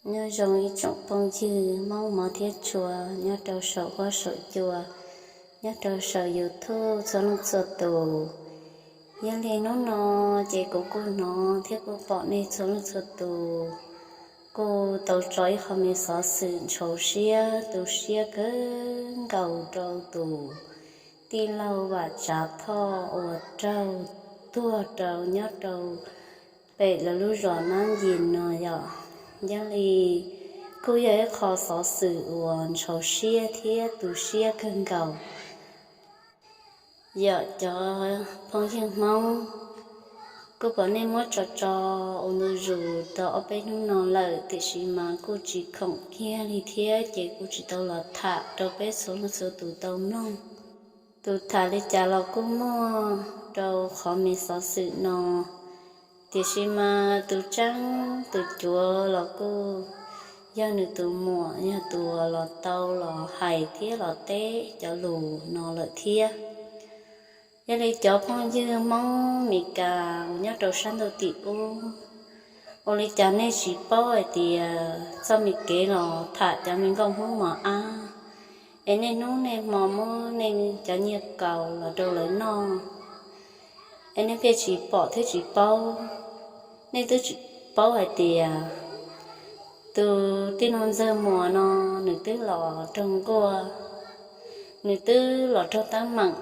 Nyob zoo ib tsoom phooj ywg Hmoob hmov thiab tshua nyob rau saum huab saum cua, nyob rau saum YouTube txhua leej txhua tus. Yog li hnub no ces kuv kuj hnov thiab kuj pom nej txhua leej txhua tus kuj tau tso ib qho me xov xwm ntshau siab tu siab kawg nkaus rau tus tij laug Vam Tsav Thoj uas raug tuag rau nyob rau pem lawv lub zos Nab Ncig no yom. Yog li kuj yog ib qho xov xwm uas ntshau siab thiab tu siab kawg nkaus. Yog cov phooj ywg Hmoob, kuj pom nej muab tso tso ua ntu zus tau ob peb hnub no lawm, tiam sis mas kuj tsis khoom kiag li thiab ces kuj tsis tau los tham rau peb txhua leej txhua tus tau mloog. Tus tham li cas los kuj muaj rau qhov me xov xwm no, tiam sis mas tus tseeb tus cuav los kuj yog nws tus muam yog tus uas los tau los hais thiab los teb cov lus no lawm thiab. Yog li cov phooj ywg Hmoob Mes Kas uas nyob rau sab ntuj tim ub, ua li cas nej tsis paub hais tias txoj me kev los tham cov me nkauj Hmoob mos ab, es niaj hnub niaj hmo muab nej cov nyiaj kaus los rau lawv noj, es nej thiaj tsis pom thiab tsis paub. Nej twb tsis paub hais tias tus tij laug Ntxawg Muas no nws twb los raug nkuaj, nws twb los raug teeb meem.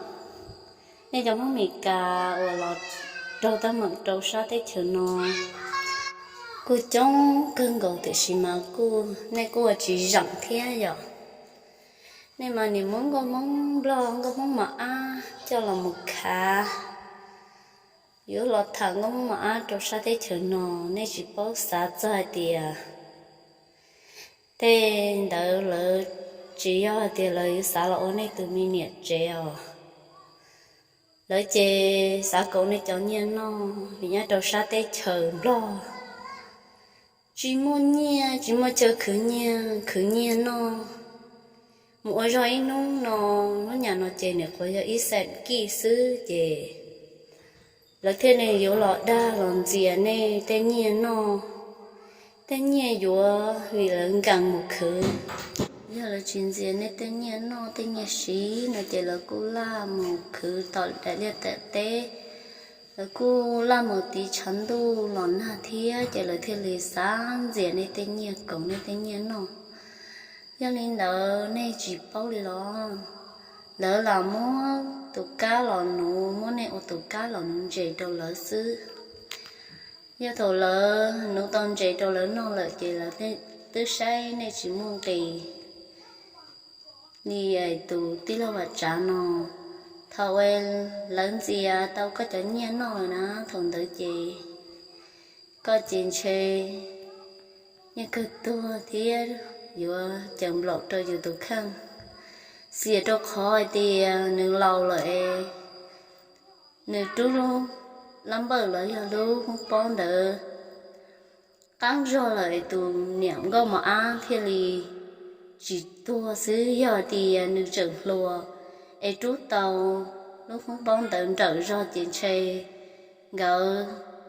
Nej cov Hmoob Mes Kas uas los raug teeb meem rau sab teb chaws no kuj coob kawg nkaus, tiam sis mas kuj nej kuj ua tsis zeem thiab yom. Nej mas nim muab nkauj Hmoob Nplog, nkauj Hmoob mos ab coj los mus khav, yuav los tham nkauj Hmoob mos ab rau sab teb chaws no. Nej tsis paub xav txog hais tias tej ntawd lawv tsis yog hais tias lawv yuav xav los ua nej tus me niam tsev os. Lawv ces xav kom nej cov nyiaj noj, vim nyob rau sab teb chaws Nplog tsis muaj nyiaj, tsis muaj chaw khwv nyiaj, khwv nyiaj noj. Mus ua zog ib hnub no, hnub nyoog no ces nim qhuav yog ib xeem kij xwb ces lawv thiaj li yuav los dag los ntxias nej tej nyiaj noj, tej nyiaj yuav vim lawv nkees mus khwv. Yog lawv tsis ntxias nej tej nyiaj noj tej nyiaj siv no ces lawv kuj laj mus khwv tom daim liaj daim teb, lawv kuj laj mus tiv tshav ntuj los nag thiab ces lawv thiaj li xav ntxias nej tej nyiaj koom nej tej nyiaj noj. Yog li ntawd nej tsis paub li los? Lawv los muab tus kab los nuv, muab nej ua tus kab los nuv ntses rau lawv xwb. Yog thaum lawv nuv tau ntses rau lawv noj lawm ces lawv twb saib nej tsis muaj nqis li tus tij laug Vam Tsav no. Thaum uas lawv ntxias tau koj cov nyiaj noj lawm na, thaum ntawd ces koj ces ntshe yeej kawg tuag thiab yuav caws nplaum rau yus tus kheej. Xiam rau qhov hais tias nws laus lawm es nws rub lub lab npawj los yog lub hoob pob ntawd qab zog lawm es tus niam nkauj mos ab thiaj li tsis tuag xwb. Yog tias nws tseem hluas es rub tau lub hoob pob ntawd nrawm zog ces ntshe nkawd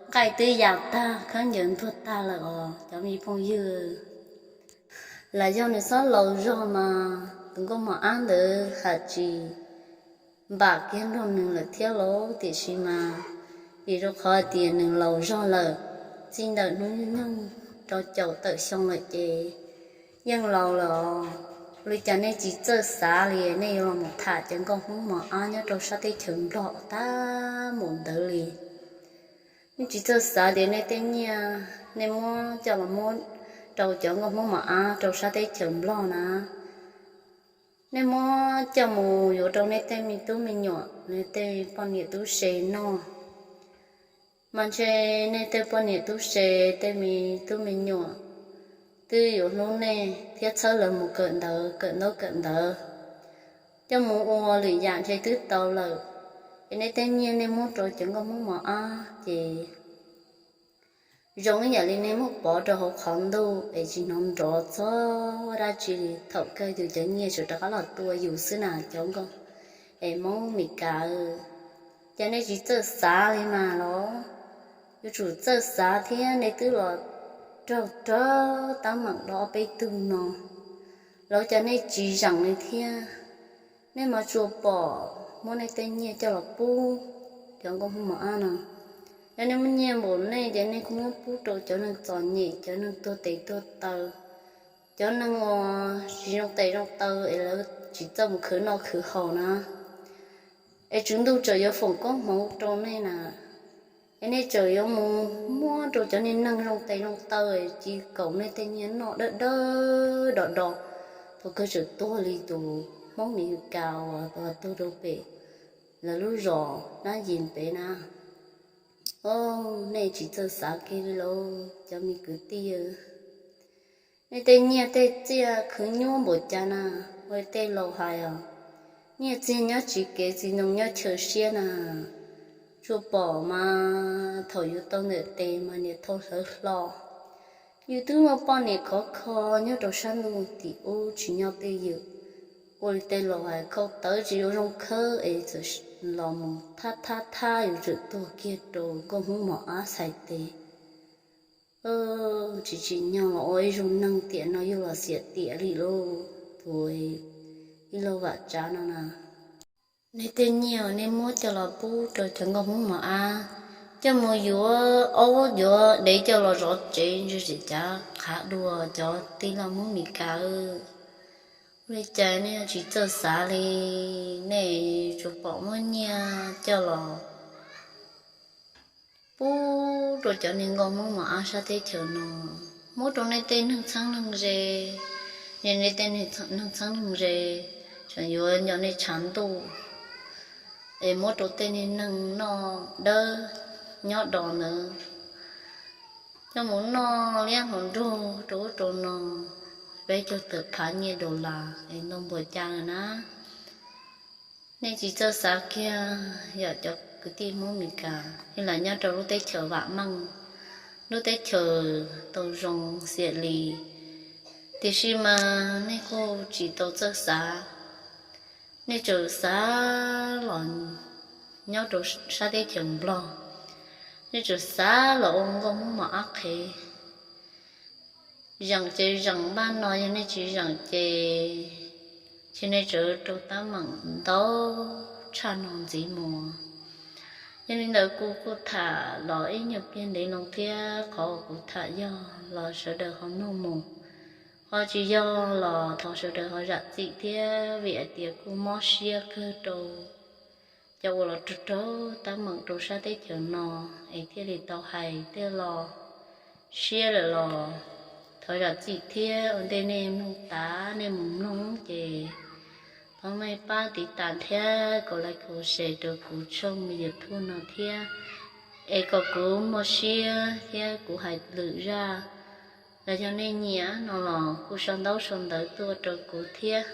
nqaij twb ya tag khaub ncaws ntuag tag lawm os cov me phooj ywg. Los yog nws txhob laus zog mas tus nkauj mos ab ntawd ham tsis npam kiag nrog nws lawm thiab lauj. Tiam sis mas vim rau qhov tias nws laus zog lawm, txij ntawm hnub nyoog rau caum tawm xyoo lawm ces yeej laus lawm os. Ua li cas nej tsis txawj xav li, nej yuav los mus tham cov nkauj Hmoob mos ab nyob rau sab teb chaws Nplog tag mus ntawd li? Nej tsis txawj xav tias nej tej nyiaj nej muab coj los muab rau cov nkauj Hmoob mos ab rau sab teb chaws Nplog na, nej muab coj mus yuav rau nej tej me tub me nyuam, nej tej poj niam tub se noj. Mas ntshe nej tej poj niam tub se, tej me tub me nyuam twb yuav hlub nej thiab txhawb lawv mus kawm ntawv, kawm ntaub kawm ntawv, coj mus ua lwm yam ntshe twb tau lawm. Es nej tej nyiaj nej muab rau cov nkauj Hmoob mos ab ces zoo ib yam li nej muab pov rau hauv qhov ntuj es tsis hnov nrov txog dab tsi li. Thaum kawg yus cov nyiaj tsuas rov qab los tua yus xwb na cov nkauj es Hmoob Mes Kas. Ces nej tsis txawj xav li mas los? Yuav tsum txawj xav thiab, nej twb los raug raug tab meem do ob peb tug no, lawv cas nej tsis zeem li thiab. Nej mas tsuas pom muab nej tej nyiaj coj los pub cov nkauj Hmoob mos ab no. Yog nej muaj nyiaj npaum nej ces nej kuj muab pub rau cov neeg txom nyem, cov neeg tuag tes tuag taw, cov neeg uas tsis zoo tes zoo taw es lawv tsis txawj mus khwv noj khwv haus na. Es Tswv Ntuj tseem yuav foom koob hmoov rau nej na. Es nej tseem yuav mus muab rau cov niag neeg zoo tes zoo taw es ci kaum nej tej nyiaj noj dawb dawb do do, thaum kawg tseem tuag li tus Hmoob Mes Kas uas tuag rau pem lawv lub zos nab yis pem na. Os, nej tsis txawj xav kiag li lauj cov me kwv tij. Nej tej nyiaj tej txiaj khwv nyuaj npaum cas na, ua li tej laus hais os, nyiaj txiag nyob tsiv kev txiv ntoo nyob chaw siab na. Tsuas pom mas thaum yuav tau ntawm tes mas niam thau hlawv hlo. Yus twb muaj poj niam khov kho nyob rau sab ntuj tim ub tsis nyob twj ywm. Ua li tej laus hais khau tawv tsis yuav zoo khawb es txawm los mus thab thab thab yus tseem tuag kiag rau nkauj Hmoob mos ab txhais tes. Tsis tsim nyog los ua ib zaug neeg tiam no yug los xiam tiam li lauj tus ib lauj vam tsav no na. Nej tej nyiaj uas nej muab coj los pub rau cov nkauj Hmoob mos ab, coj mus yuav aub yuav dev coj los zov tsev ntshe tsis cav qhav dua cov tij laug Hmoob Mes Kas. Ua li cas nej tsis txawj xav li, nej tsuas pom muab nyiaj coj los pub rau cov niag nkauj Hmoob mos ab sab teb chaws no, muab rau nej tej neeg txheeb neeg ze, nej tej neeg txheeb neeg ze tseem yuav nco nej tshav ntuj, es muab rau tej niag neeg noj dawb nyob do ntawd coj mus noj liab hluas nraug rau ub rau no, peb caug tawm phav nyiaj dollar es ntau npaum cas lawm na. Nej tsis txawj xav kiag yom cov kwv tij Hmoob Mes Kas, nej lam nyob rau lub teb chaws vam meej, lub teb chaws tau zoo xiam li, tiam sis mas nej kuj tsis tau txawj xav. Nej tseem xav los nyob rau sab teb chaws Nplog, nej tseem xav los ua nkauj Hmoob mos ab qhev. Zeem ces zeem npaj no, yog nej tsis zeem ces, ces nej tseem rau tab meem ntau tshaj no ntxiv mus. Yog li ntawd kuv kuj tham los ib nyuag pliag ntev loo thiab, qhov uas kuv tham yog los sawv daws ho mloog mus, ho tsis yog los thov sawv daws ho zam txim thiab, vim hais tias kuj mob siab kawg rau cov uas los raug raug tab meem rau sab teb chaws no, es thiaj li tau hais tej lo siab lawm los thov zam txim thiab. Ua ntej nej mloog tas nej mus mloog ces thov nej pab tiv tas thiab kom like kom share rau kuv tshooj YouTube no thiab, es kom kuv muaj siab thiab kuv hais lwm zaj los yog nej nyiam no los kuj sau ntaub sau ntawv tuaj rau kuv thiab.